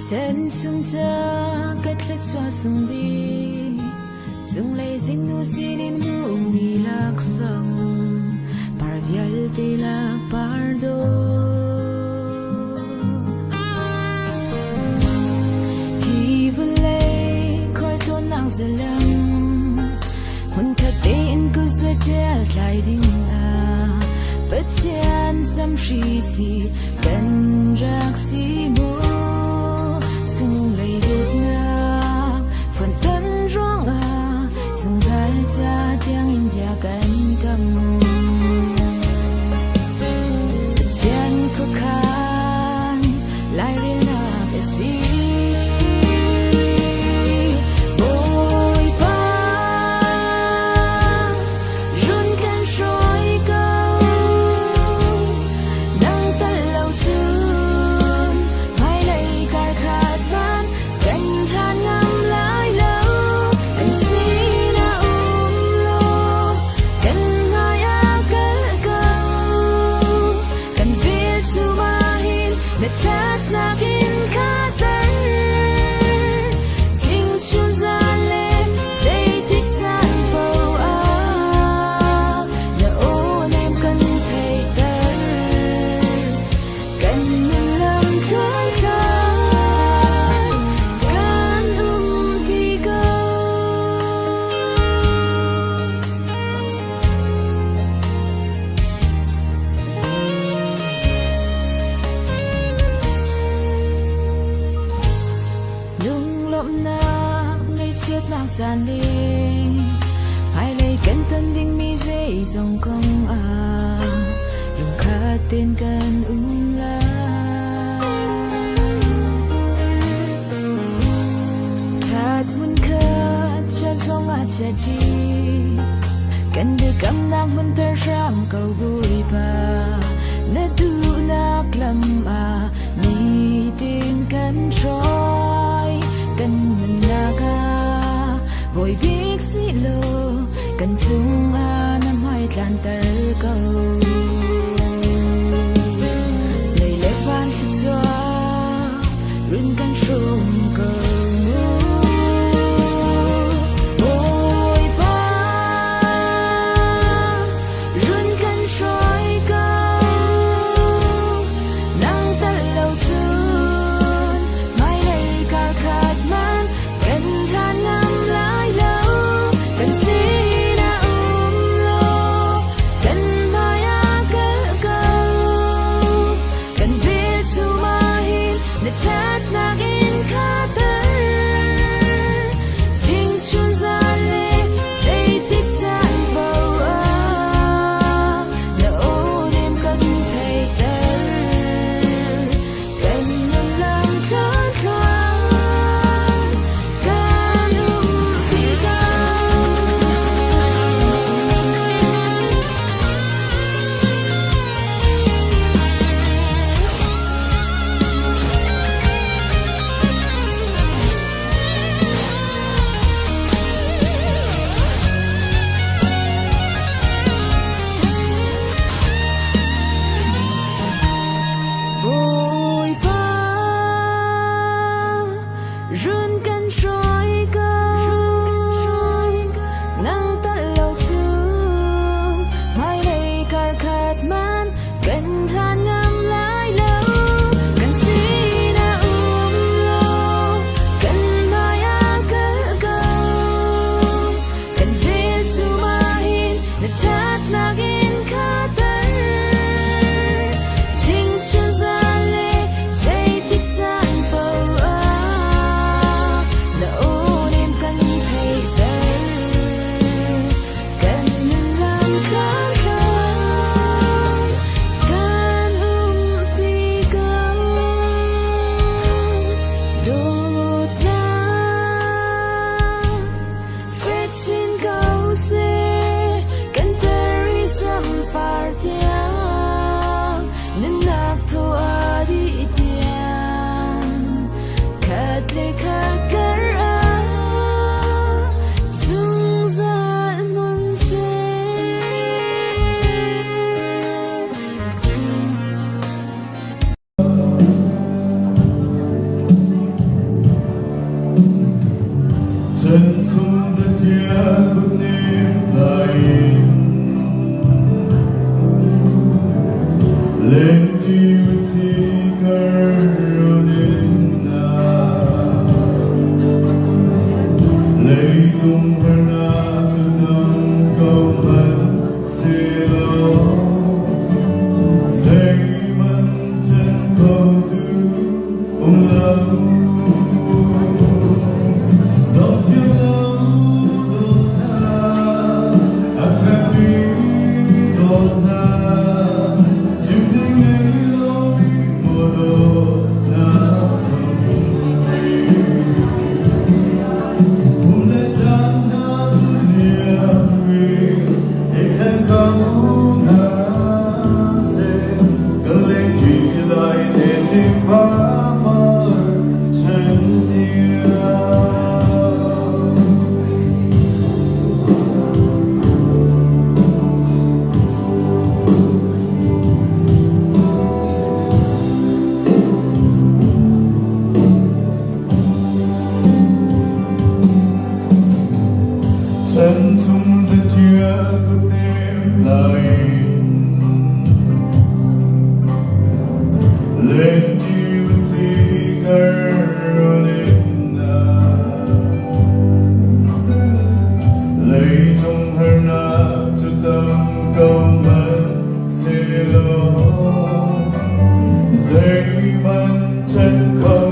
Chan chung ca ka thluachuah sung bik Cunglei zingnu sinin hmuhmi laksawng par vialte lak par dawh. Hi vawlei khualtlawnnak zalam hmunkhat tein kutza ṭial tlai ding ah Pathian samhri si kan rak si mu. Chunglei dawtnak fonhton ruangah zungzal ca tiangin bia kan kam. Pathian khuakhan lairelnak a si. Bawipa run kan hruai ko. Nang tal lo cun hmailei kar khat hmanh kan hlan ngam lai lo. Kan sinah um law kan hmai ah kal ko. Kan velchum ah hin na ṭhatnak in khatter. Singchun zan le zeitik caan paoh ah na aw nem kan theihter. Kan nun lam tluangtluan kan umpi ko. Lunglawmhnak ngaihchiatnak caan le hmailei kan ton dingmi zeizong kong ah lungkhat tein kan um lai. Ṭhat hmun khat chia zong ah chia ṭi kan biakamnak hmunter hram ko Bawipa na duhnak lam ah nitin kan hruai kan nunnak ah bawi bik si law kan cungah na hmai tlanter ko. Lei le van thluachuah run kan hrum ko mu. Bawipa run kan hruai ko. Nang tal lo cun hmailei kar khat man kan hlan ngam lai lo. Kan sinah um law kan hmai ah kal ko. Kan velchum ah hin na ṭhatnak in khatter. Singchun zan le zeitik caan paoh ah na aw nem kan theihter. Kan nun lam tluangtluan kan umpi ko. Bawipa run kan hruai ko nang tal lo cu hmailei kar khat man kan hlan ngam lai lo kan sinah um law kan hmai ah kal ko kan velchum ah hin na ṭhatnak in khatter singchun zan le zeitik caan paoh ah na.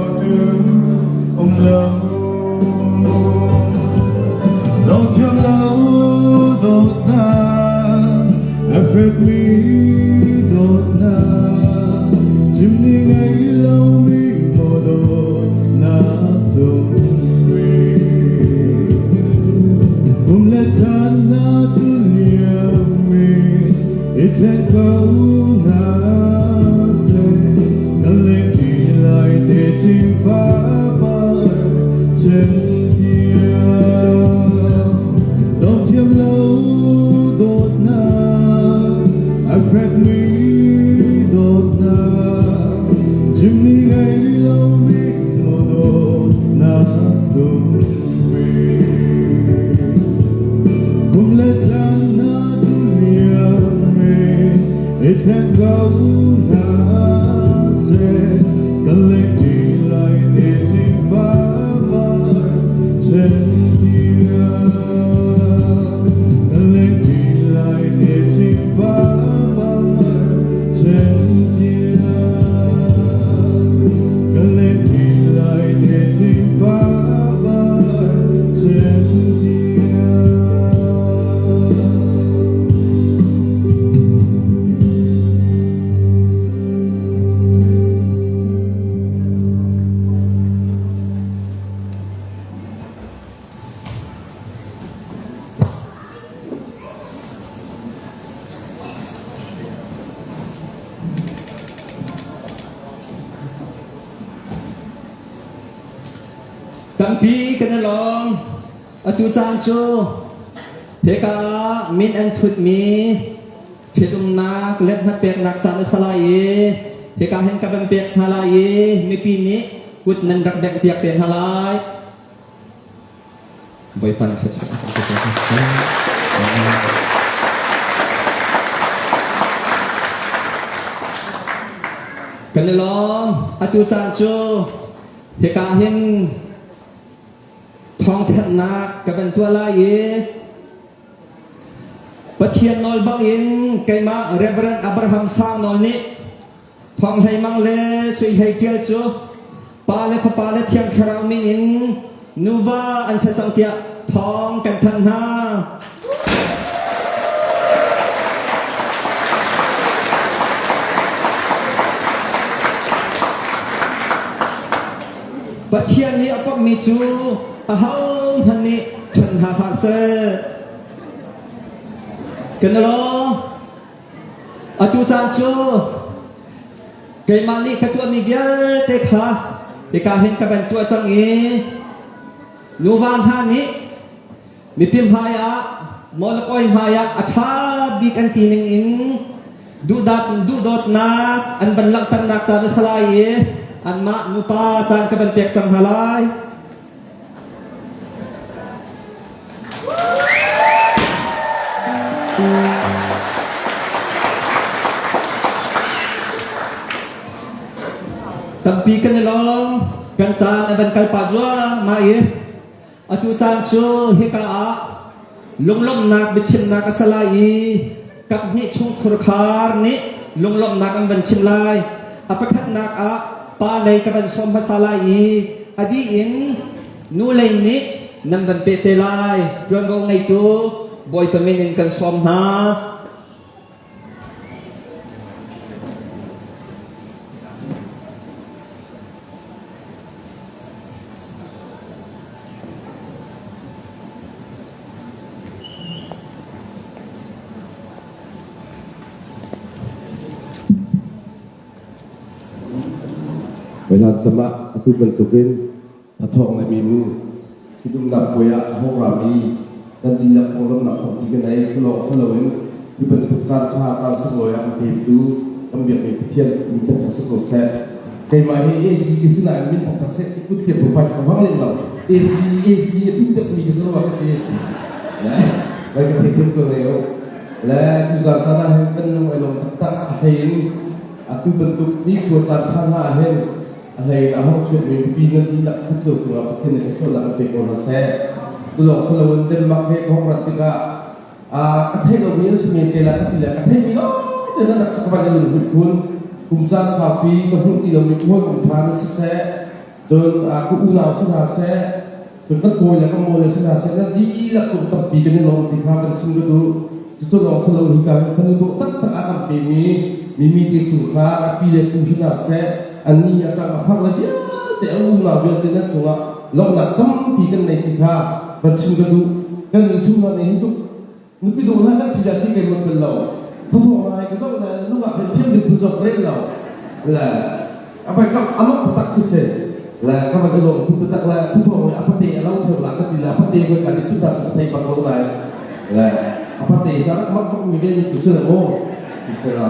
khotu um lo. Dawthiam lo dawtnak, a fekmi dawtnak, chimni ngei lomi maw dawtnak sungri. Kum le chan hna cu liammi i thleng ko hna seh, kan lengṭi lai te cing fapar chen tiang. Dawthiam lo dawtnak, a fekmi dawtnak, chimni ngei lomi maw dawtnak sungri. Kum le caan hna cu liammi i thleng ko hna seh, kan lengṭi lai te cing fapar chen tiang. Kan lengṭi lai te cing fapar chen tiang. Kan lengṭi lai te cing fapar chen tiang. Tampi kan i lawm. Atu caan cu hika ah min an thutmi ṭhitumnak lethmat peknak caan a si lai i hika hin ka van pek hna lai i mipi nih kut nan rak bengh piak te hna lai. Bawipa nih thluachuah a kan pe ko hna seh. Amen. Kan i lawm. Atu caan cu hika hin thawngthanhnak ka van tuah lai i Pathian nawl bangin keimah Reverend Abraham Sang Nawl nih Thawng Hlei Mang le Sui Hlei Ṭial cu Pa le Fapa le Thiang Thlarau min in nuva an si cang tiah thawng kan thanh hna. Pathian nih a pokmi cu ahohmanh nih ṭhen hna hlah seh. Kan i lawm. Atu caan cu keimah nih ka tuahmi vialte kha hika hin ka van tuah cang i nuva hna nih mipi hmaiah mawlakawi hmaiah a ṭha bik an ti ning in duhdawtnak an van langhternak caan a si lai i anmah nupa caan ka van pek cang hna lai. Tampi kan i lawm. Kan caan a van kal pah zuahmah i atu caan cu hika ah lunglawmhnak biachimnak a si lai i kaphnih chungkhur khar nih lunglawmhnak an van chim lai. A pakhatnak ah pa lei ka van sawm hmasa lai i a dih in Nu lei nih nan van peh te lai. Ṭuanvo ngeitu Bawipa min in kan sawm hna. Hlan cem ah atu bantukin A thawng le minu ṭhitumnak puai ah a hung rami kan dihlak konglamnak tampi kan ei. Cu lawng si loin hi bantuk caan ṭha caan sunglawi ah an petu kan biakmi Pathian min thangṭhat si ko seh. Keimah hi AC ka si nain min thangṭhat seh ti kut thlir pumpak ka hmang lem lo. AC AC a tu deuhmi ka si lo ka ti. Le vai ka thei thiam ko ne u. Le tuzaan caan ah hin kan lung ai lawm taktak a hlei in atu bantuk nikhua caan ṭha hna ah hin A hlei in a hong chuakmi mipi nan dihlak khat cio cungah Pathian nih thluachuahnak an pe ko hna seh. Cu lawng si loin Denmark he ka hong rat tikah ka theih lomi an si men te lai ka ti le ka theihmi lawngte nan rak sak van in hmuh khun. Kum caan saupi ka hmuh ti lomi hawikom ṭha nan si seh. Cun ka unau si hna seh, cun kan kawi le kan maw le si hna seh, nan dihlak cung tampi kan i lawm ti kha kan chim ka duh. Cucu lawng si lo hika hin fanu dawh taktak a kan pemi mimi te chung kha a pi le pu si hna seh, annih a ṭang a far le vialte a unau vialte nan cungah lawmhnak tampi kan nei ti kha van chim ka duh. Kan nih chung hna nih hin tuk nupi dawh hna kan thi dah ti kai ruat bal lo. Khuathawng hna hi ka zoh le nungak he thiam ding phu zok rel lo. Le apai kam amak taktak khi si. Le ka van i lawm phu taktak le khuathawng nih a pate a lo theu la ka ti le a pate koi ka ti phu ta cu ka thei bak lo nai. Le a pate sa rak mak bak mi ve ni tu si le mu. Ti si la.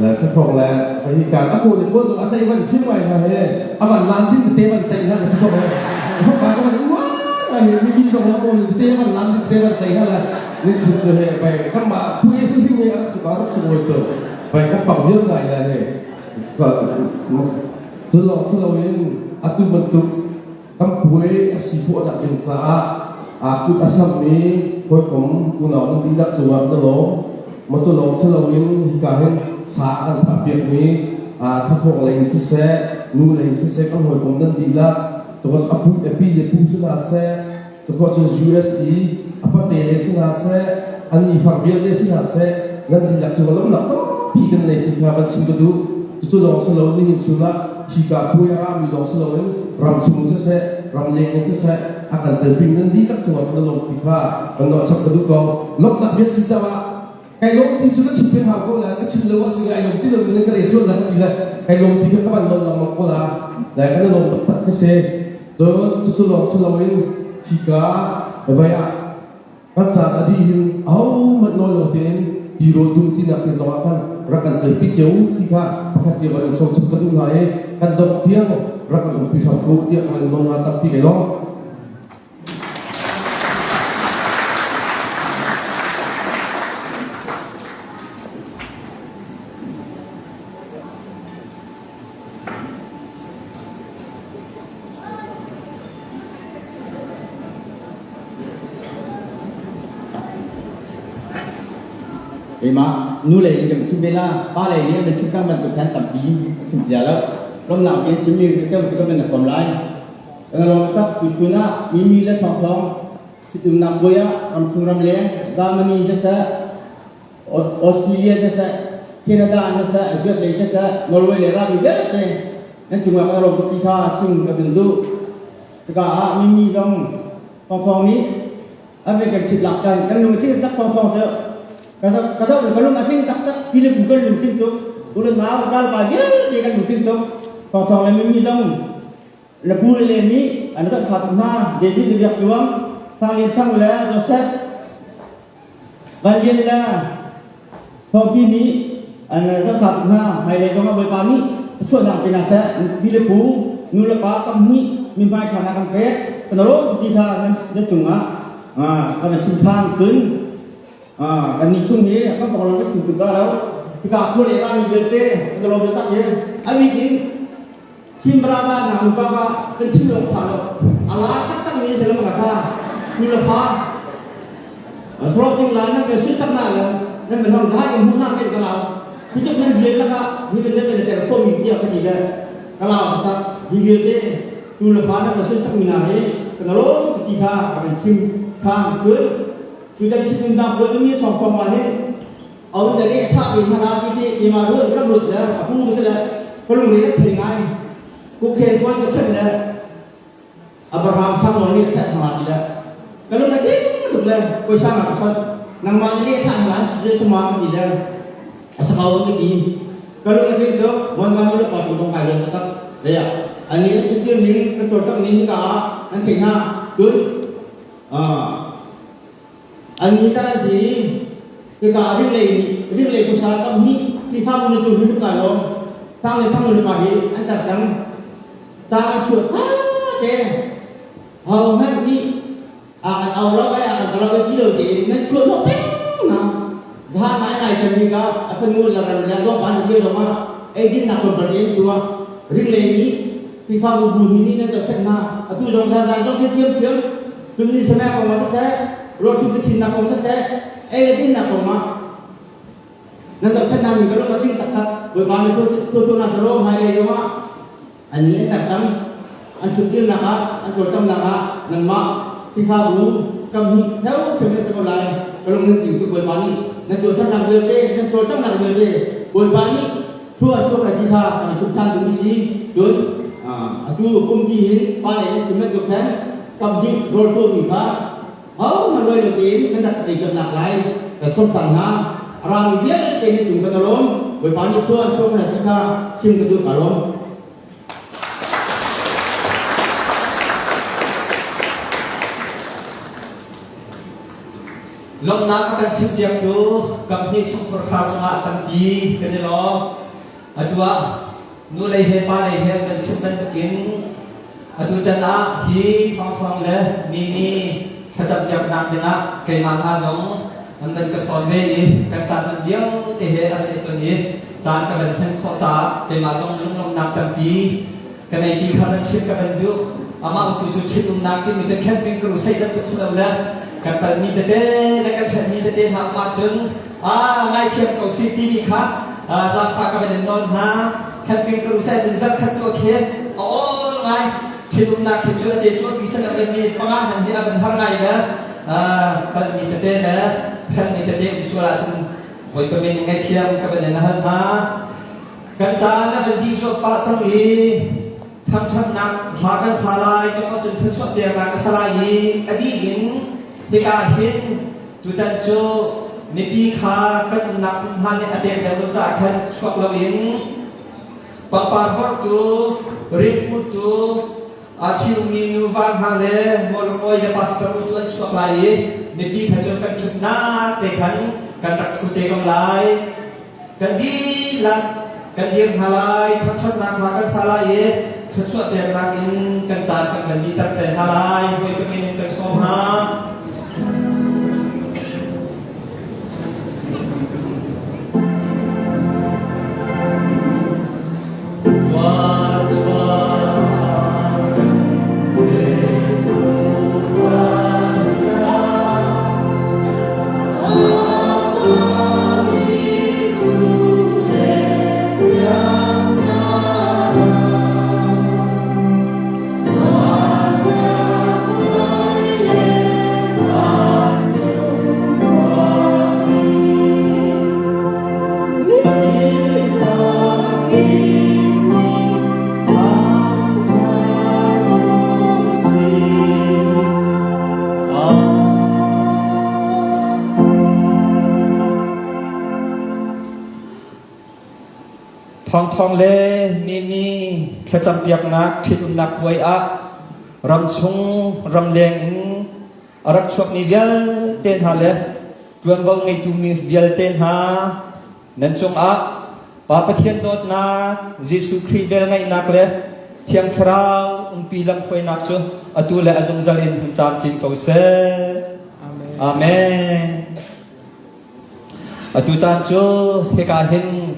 Le khuathawng le hi kan a kaw le kaw zong a cei van chim ngai hna he a van lan din te van tei hna le khuathawng le khuathawng ka van uar ngai he mi zong a kaw le te van lan din te van tei hna le ni chim cu he bai kanmah pui hrim he rak si ba rak sunglawi tuk bai kan pang vial ngai le he cu lawng si loin atu bantuk kan puai a si khawh nak ding caah aa kut a sammi hawikom unau nan dihlak cungah na lawm. Matu lawng si loin hika hin sa kan thahpiakmi thathawk lei in siseh, nu lei in siseh kan hawikom nan dihlak tukot a pu a pi le pu si hna seh, tukot cun US i a pate le si hna seh, an nifar vialte si hna seh, nan dihlak cungah lawmnak tampi kan nei ti kha kan chim ka duh. Cucu lawng si lo nihin chun ah hika puai a rami lawng si loin ram chung siseh, ram leng in siseh, a kan telping nan dihlak cungah kan lawmpi kha kan nawhchap ka duh ko. Lawmhnak bia si caah kai lawm ti cu ka chim peng hau ko la, ka chim lo ahcun ai lawm ti lo in ka re sual la ka ti le kai lawm ti kha ka van lawm lengmang ko la. Le kan i lawm taktak khi si. Cun cucu lawng si loin hika vai ah Kan caan a dih hin ahohmanh nawl lo tein tirawl dum tinak te zongah khan rak kan telpi cio ti kha pakhat cio van in sawm ka duh hna i kan dongh tiang rak kan umpi hram ko tiah kan in nawl hna tampi kai lawm. Keimah nu lei in kan chim ve la, pa lei nih an chim cang bantuk khan tampi a chim cia lo. Lawmnak bia chimmi ka tu kan na kom lai. Kan lawm tak tu chun ah mimi le thong thong situmnak puai ah ramchung ramleng Germany siseh Australia siseh Canada siseh Zuat lei siseh Norway le rami vialte nan cungah kan lawm tuk ti kha chim ka bin duh. Cuka ah mimi zong thongthong nih a ve kan chit lak kan kan lung tling tak thongthong cu ka ka zoh ka lung a tling taktak Philip kan lung tling tuk u le nau ralpa vialte kan lung tling tuk thongthong le mimi zong le pu le nih an zoh tha tuk hna David le Biak Tluang Sang Lian Thang le Joseph Van Lian le Thawpi nih an zohthlah tuk hna. Hmailei zongah Bawipa nih thluachuahnak pe hna seh. Pi le pu, nu le pa kam hnih mithmai ṭha hna kan pek. Kan lawm ti kha nan cungah kan chim ṭhan. Cun kan nih chung hi kan konglam kan chim tuk dah lo. Hika khua le rami vialte kan lawm taktak hi. A bik in Chin brother na upa ka kan chim lo pha lo. A la taktak mi se lo ka tha. Nu le pa Sorok la nan kan sut tak na le nan kan hong thai in hu na kan ka lau. Hi tuk nan vial laka hi kan nan ter ko mi tia ka ti le ka lau tak hi vialte tu le fa nan kan sut sak mi na hi kan lo ti kha kan chim thang kun tu dan chim da ko ni thong thong ma hin Au le nih a thah mi hna ti ti ima rut ram rut le a pu si le ka lung nih thei ngai ku khen fawn ka chen le Abraham sang nawl nih a thah hna ti le ka lung a ting tuk le poisa nga ka fat nangmah nih a thah hna ti sama ka ti le a sakau ka ti ka lung a ting tuk mon ma lu pa tu kong kai lon tak le ya ani a chutir ning ka tor tak ning ka an thei hna cun An ni ta si hika ringlei ringlei pusa tam hnih Khrihfabu na cu hrim kai lo thang le thang le pa hi an tar cang ta an chuah tha te ho hmanh nih a kan au lo ai a kan lo ti lo te nan chuah lo peng na za ngai ngai chan ni ka a fanu la ran le do pa ni lo ma ei din nak kon in tua ringlei nih Khrihfabu bu ni ni nan zohkhenh hna atu zong za za zong thiam thiam Cun ni sana kong ah siseh, rawlchum thinnak kong siseh, ei le dinnak kong ah nan zohkhenhnak ning ka lung a tling taktak. Bawipa nih thluachuahnak sa rawh hmailei zongah an ni an tak cang. An ṭhutdirnak ah, an cawlcanghnak ah nangmah Khrihfabu kam hi ṭhiamṭhiam nan si ko lai. Ka lung nan tling tuk Bawipa nih nan tuahsernak vialte, nan cawlcanghnak vialte Bawipa nih thlua a chuak lai ti kha kan i chim ṭhan ding a si. Cun atu pumpi hin pa lei nan chim bantuk khan kam hnih rawl tuahmi kha hohmanh ruai lo tein kan rak ei colhnak lai kan sawm ṭhan hna. A rami vialte na cung kan i lawm. Bawipa nih thlua an chuak hna ti kha chim ka duh ka lawm. Lawmhnak a kan chimpiaktu kamhnih chungkhur khar cungah tampi kan i lawm. Atu ah nu lei he pa lei he kan chim bantukin atutan ah hi thawngthawng le mimi thlacampiaknak dingah keimah hna zong an van ka sawn ve i kan caan man vialte he an i ton i caan ka van hman khawh caah keimah zong lunglawmhnak tampi ka nei ti kha nan chimh ka van duh. Amah utu cu ṭhitumnak timi cu camping ka sei bantuk si lo le kan palmi tete le kan ṭhenmi tete hna um ahcun ah ngaithiam ko si timi kha zaangfah ka van in nawl hna. Camping ka sei cun zarkhat tu a khi a awl ngai. Ṭhitumnak khi cu a ce cuahpi san lo le minute panga hman hi a van har ngai le palmi tete le ṭhenmi tete um sual ahcun Bawipa min in ngaihthiam ka van in hal hna. Kan caan a van dih zuapah cang i thangṭhatnak hla kan sa lai, cu cun thluachuah peknak a sa lai i a dih in hika hin tutan cu mipi kha kan umnak hmunhma nih a pek deuh lo caah khan chuak loin pangpar vorhtu, ritputu, a ṭhiummi nuva hna le mawlakawi le pastor tu an chuak lai i mipi kha cu kan ṭhutnak te khan kan rak ṭhu te ko lai. Kan dihlak kan dir hna lai, thangṭhatnak hna kan sa lai i thluachuah peknak in kan caan kan van dihter te hna lai. Bawipa min in kan sawm hna. Thawngthawng le mimi thlacampiaknak ṭhitumnak puai ah ramchung ramleng in a rak chuakmi vialte hna le ṭuanvo ngeitu mi vialte hna Nan cungah Pa Pathian dawtnak, Jesuh Khrih velngeihnak le Thiang Thlarau umpi lamhruainak cu atu le a zungzal in hun caamcin ko seh. Amen. Amen. Atu caan cu hika hin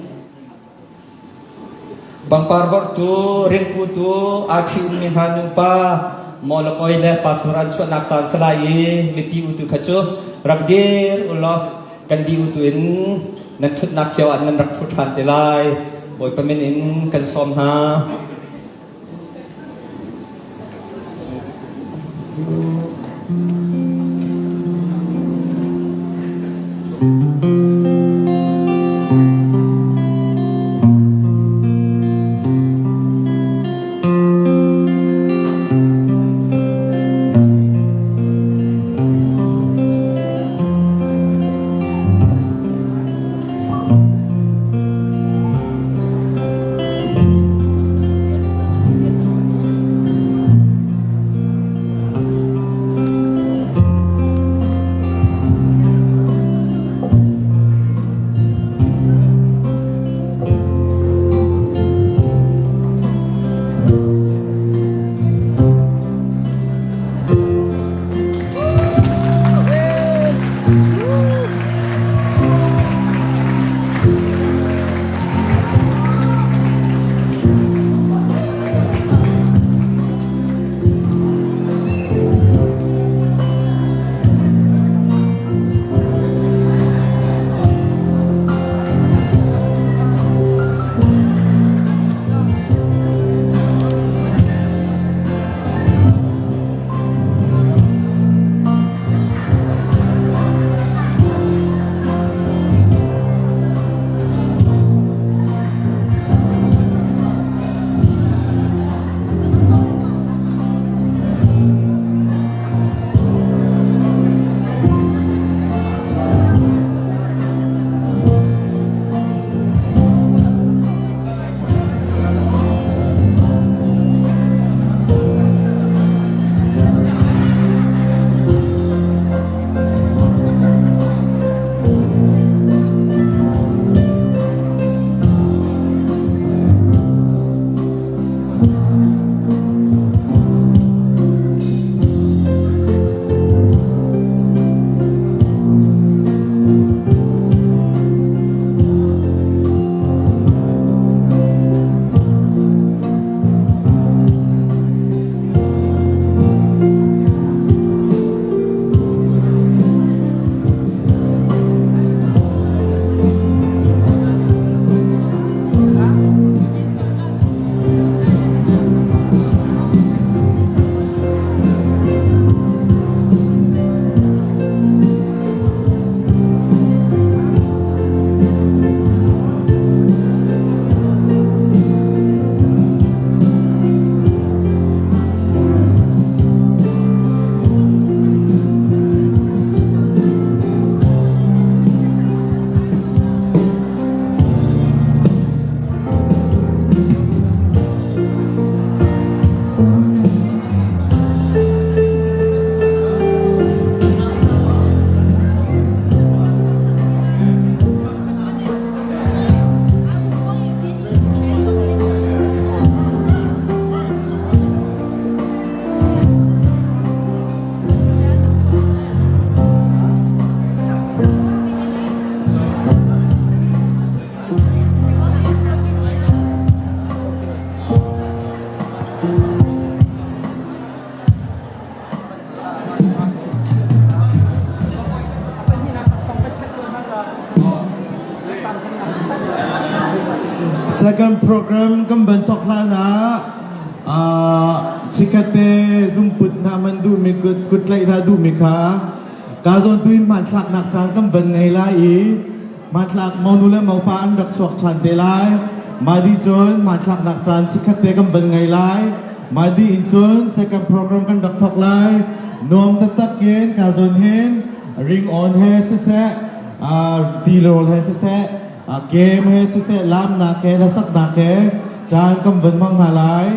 pangpar vorhtu, ringputu, aa ṭhi-ummi hna nupa, mawlakawi le pastor an chuahnak caan salai i mipi utu kha cu rak dir u law kan dih utu in nan ṭhutnak cio ah nan rak ṭhu ṭhan te lai. Bawipa min in kan sawm hna. Second program kan ban thok hlan ah chikkhatte zungput hna man duhmi kut tlaih hna duhmi kha ka zawn tu in hmanthlaknak caan kan van ngei lai i hmanthlak monu le mopa an rak chuak ṭhan te lai. Mah dih cun hmanthlaknak caan chikkhatte kan van ngei lai. Mah dih in cun second program kan rak thok lai. Nuam taktak in ka zawn hin ring on he siseh, tilrawl he siseh, game he siseh, lamnak he, hlasaknak he caan kan van hmang hna lai.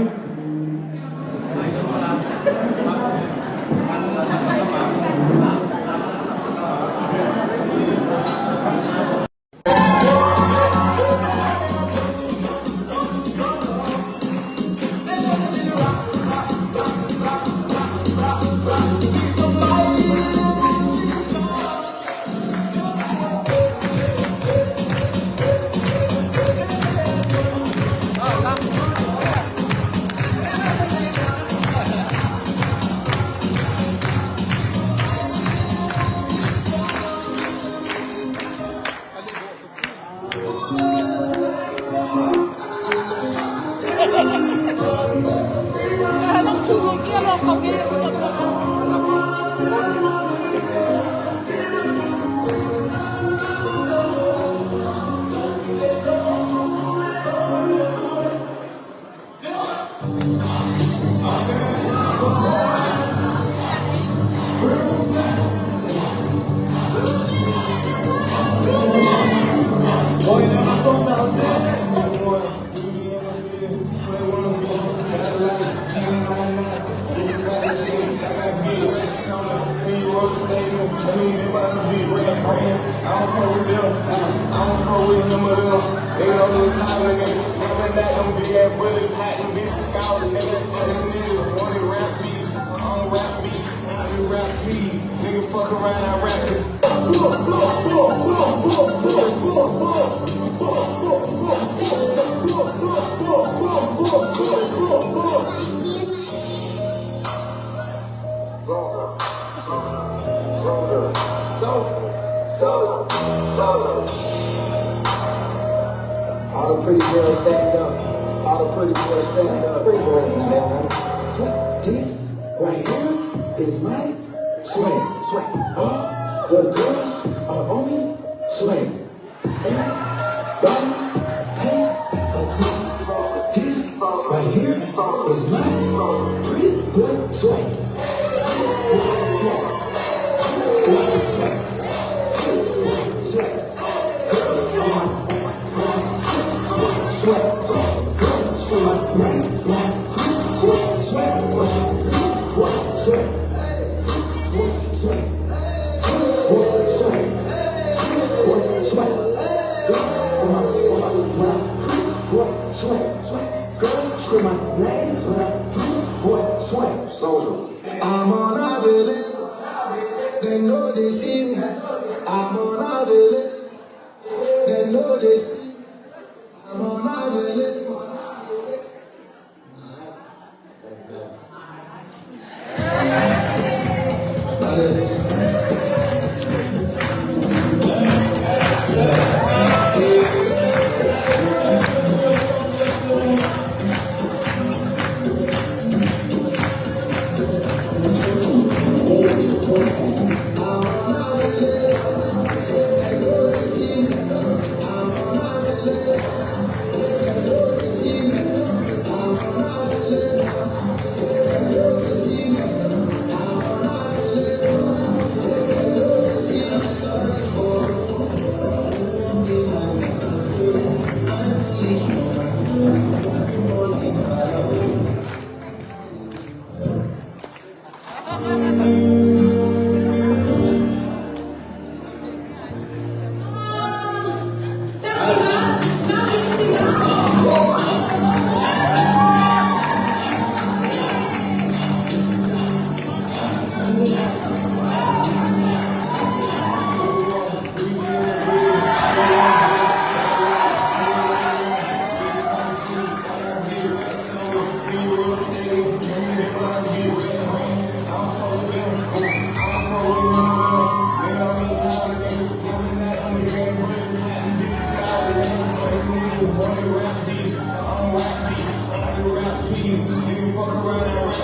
All the pretty girls stand up. All the pretty boys stand up. Pretty boys stand up. This right here is my swag. Swag. All the girls are on me. Swag. Everybody pay attention. This right here is my pretty boy swag. Swag. Swag. Swag. Swag. Swag. Swag. Swag. Swag. Swag. Swag. Girl, scream my name when I boy swag. Soldier. I'm on a village. They know they see me. I'm on a village. They know they see me. I'm on a village.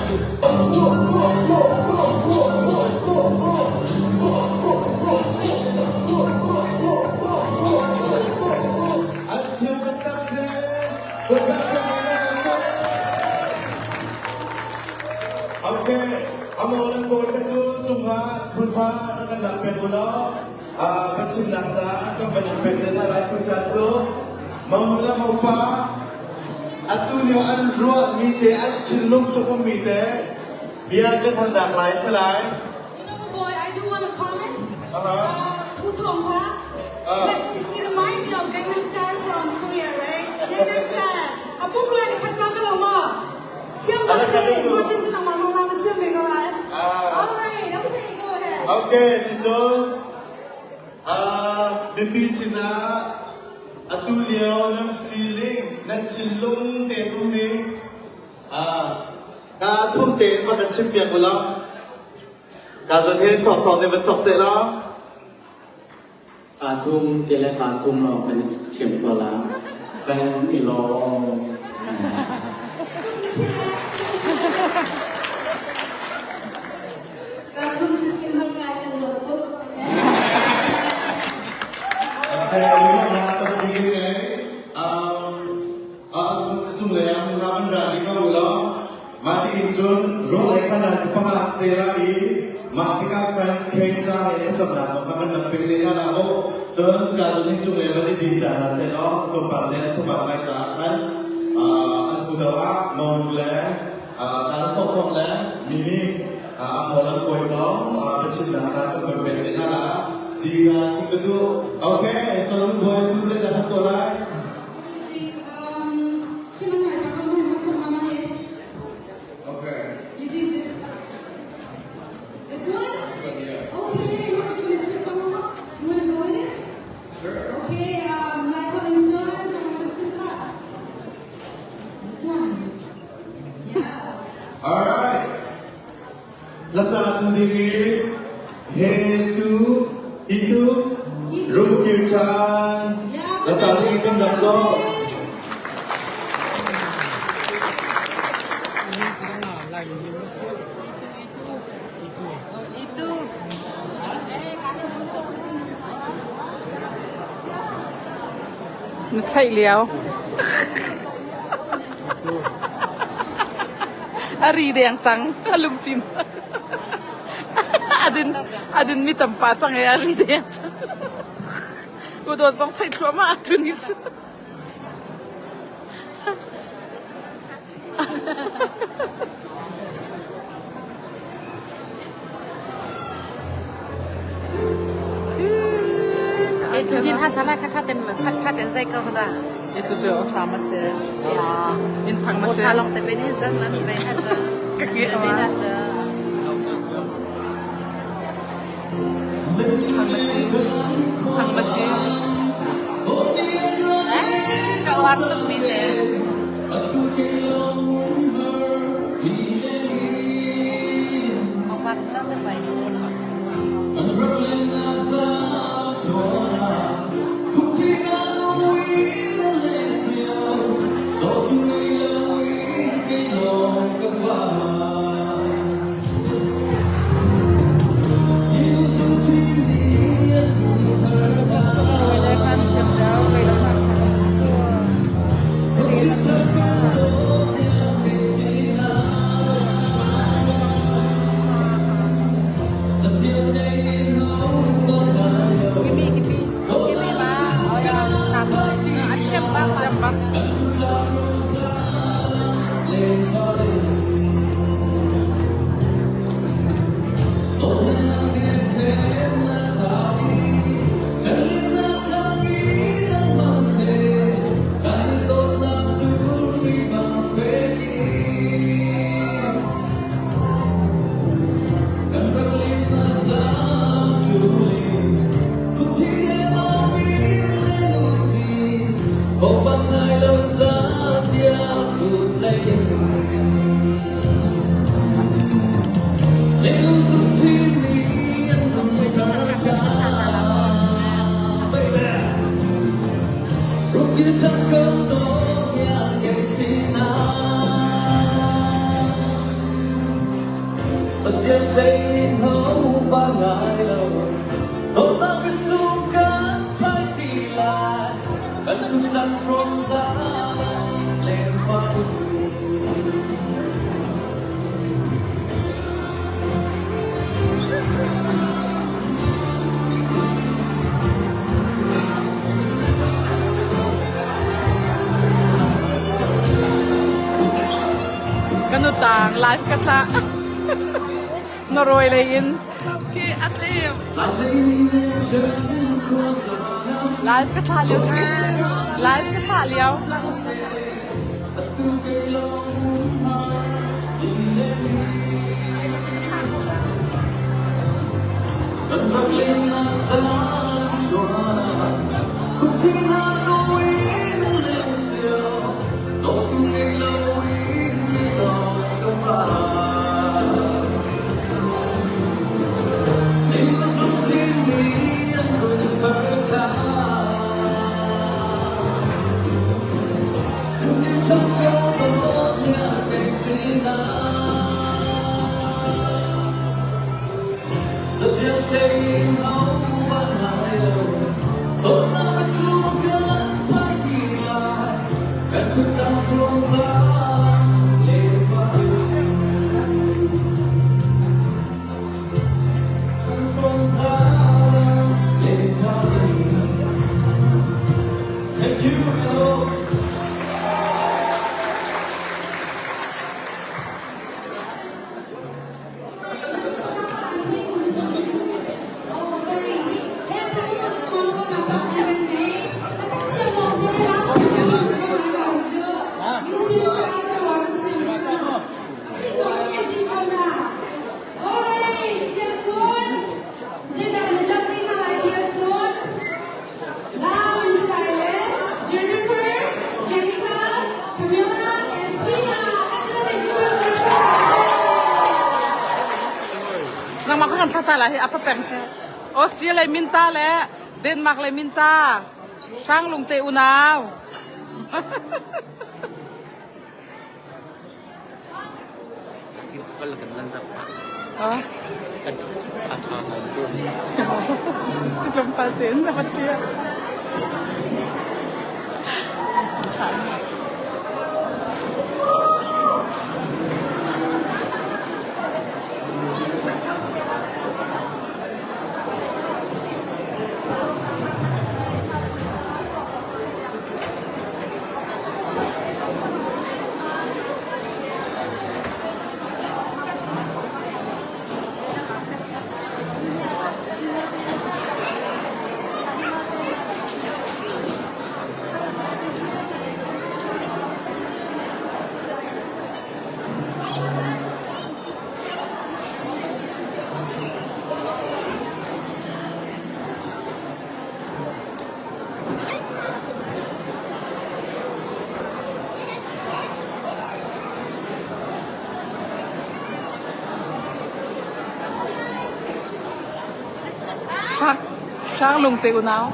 An thiam taktak si. Okay, amo le kawi ka cu cungah hmunhma na kan lak pek u law kan chimnak ca kan van in pek te hna lai tu caan cu monu le mopa atu lio an ruahmi te an thinlung chung ummi te bia kan halnak lai si lai. You know, boy, I do want to comment. Pu Thong Hua, but he remind me of Gangnam Style from Korea, right? Gangnam Style. Apu ruai khat ba ka lo ma? Thiam bak se, ma tin cun amah zong lang thiam ve ko lai. All right, okay, go ahead. Okay, si cun mipi sinah atu lio nan feeling, nan thinlung te ummi ka thum tein va kan chim piak u law. Ka zon hin thawk thawk nih van thawk seh law. Kaa thum te le kaa thum lawng kan i chim ko la. Kan i lawm. Kaa thum cu chim har ngai kan lawm tuk. Okay, na tampi kan ngei. Cunglei ah hmunhma van ra dih ko u law mah tiin cun rawl ei khan ah panga te la i mah tikah khan kheng ca he thlacamnak zong kha kan rak pe te hna la mu. Cun ka zon in cunglei van i din ta hna seh law tlawmpal le thupang ngai caah khan an hnu deuh ah monu le kan thawkthawk le mimi a mawl an kawi zong biachimnak caan kan van pek te hna la ti ka chim ka duh. Okay, so nu bawi tu zeidah kan tuah lai? Okay. You did this. This one? This one, yeah. Okay, you want to You want to go in it? Sure. Okay, Michael and Son, This one. Yeah. All right. Lasa tu ding in he tu itu rukir chan. Lasa ding in dak so. Itu. Na chaih lio. A ri deng cang. A lungfim. A din mi tampa cang e a ri deng cang. Udaw zong chaih thluahmah tu ni cu. Tu hin ha sala kha tha ten kha tha ten zai ko da. Itu cu tha ma se. In thang ma se. Tha long te pe ni chan man pe ha cha. Ka nge Pe na cha. Thang ma si. Thang ma si. Ka war tuk mi te. War na cha pai. Kimi ba? Oh ya, tam. An thiam bak. Thiam bak. Kan utang live ka thlah. Norway lei in khi a tlem. Live ka thlah lio. Live ka thlah lio. Nangmah kha kan thla ta lai hi apa peng he. Austria le Minta le Denmark le Minta. Hrang lung te unau. Si tlawmpal tein na va ṭial. Hrang lung te unau.